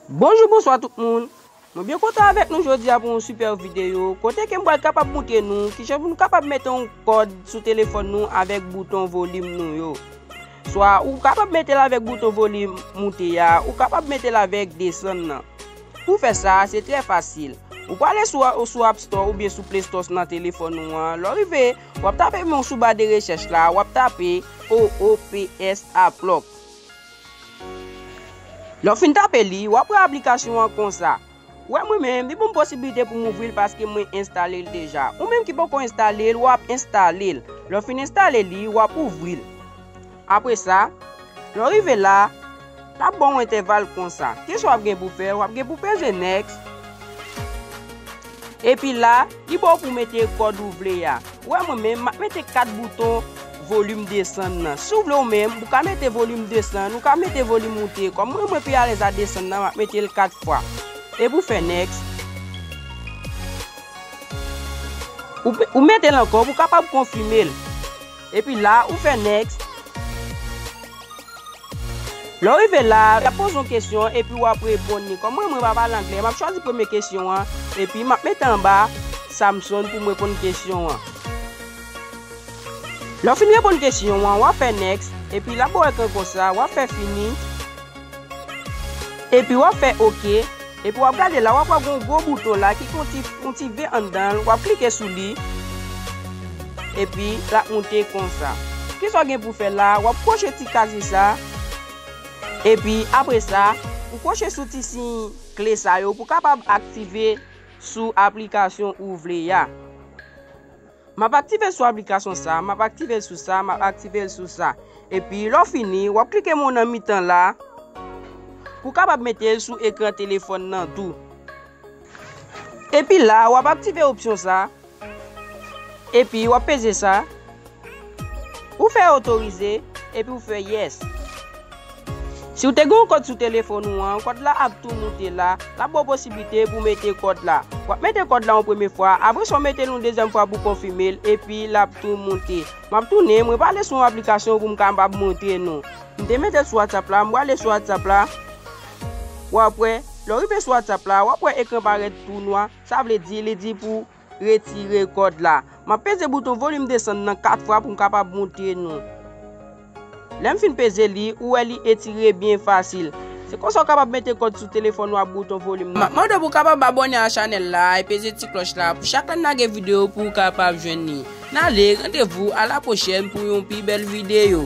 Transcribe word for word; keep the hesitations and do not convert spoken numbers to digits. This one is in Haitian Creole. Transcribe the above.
Bonjou, bonswa tout moun. Mwen byen kontan avèk nou jodi a pou yon sipè videyo kote ke m pral kapab montre nou kijan pou nou kapab mete yon kòd sou telefòn nou avèk bouton volim nou yo. Swa ou kapab mete l avèk bouton volim moute a, ou kapab mete l avèk desann nan. Pou fè sa, se trè fasil. Ou prale sou, sou App Store oubyen sou Play Store nan telefòn ou an. Lè w rive, w ap tape men w sou ba de rechèch la, w ap tape O O P S App Lock. Lè w fin tape li, w ap wè aplikasyon an konsa. Ou wè mwen menm, li ban m posiblite pou m ouvri l paske mwen enstale l deja. Ou menm ki poko enstale l, w ap enstale l. Lè w fin enstale li, w ap ouvri l. Apre sa, lè w rive la, l ap ba w entèval konsa. Kisa w ap gen pou fè? W ap gen pou peze next. Epi la, li ba w pou mete kòd ou vle a. Ou wè mwen menm, m ap mete kat bouton volim desann nan. Si w vle ou menm, ou ka mete volim desann, ou ka mete volim moute. Kòm mwen, mwen pi alèz a desann nan, m ap mete l kat fwa. Epi w fè next. Ou, ou mete l ankò pou w kapab konfime l. Epi la, ou fè next. Lè w rive la, y ap poze yon kesyon epi w ap reponn li. Kòm mwen, mwen pa pale anglè, m ap chwazi premye kesyon an, epi m ap mete anba Samson pou m reponn kesyon an. Lè w fin reponn kesyon an, w ap fè next, epi l ap ba w ekran konsa, w ap fè fini, epi w ap fè oke. Epi w ap gade la, w ap wè gen yon gwo bouton la ki gen yon ti, yon ti V anndan l. W ap klike sou li. Epi l ap moute konsa. Kisa w gen pou fè la? W ap kwoche ti kazye sa. Epi apre sa, ou kwoche sou ti siy kle sa yo pou w kapab aktive sou aplikasyon ou vle a. M ap aktive l sou aplikasyon sa, m ap aktive l sou sa, m ap aktive l sou sa. Epi lè w fini, w ap klike men w nan mitan la pou w kapab mete l sou ekran telefòn nan tou. Epi la, w ap aktive opsyon sa. Epi w ap peze sa. Ou fè otorize, epi w fè yes. Si w te gen yon kòd sou telefòn ou an, kòd la ap tou moute la, l ap ba w posiblite pou w mete kòd la. W ap mete kòd la yon premye fwa, apre sa w mete l yon dezyèm fwa pou w konfime l, epi l ap tou moute. M ap tounen, mwen prale sou yon aplikasyon pou m kapab montre nou. M te mete l sou WhatsApp la, m prale sou WhatsApp la. W ap wè, lè w rive sou WhatsApp la, w ap wè ekran parèt tou nwa, sa vle di li di pou retire kòd la. M ap peze bouton volim desann nan kat fwa pou m kapab montre nou. Lè m fin peze li, ou wè li etire byen fasil. Se konsa w kapab mete kòd sou telefòn ou ak bouton volim nan. M ap mande w pou w kapab abòne a chanèl la e peze ti klòch la pou chak lè n lage videyo pou w kapab jwenn li. N ale, randevou a la pwochèn pou yon pi bèl videyo.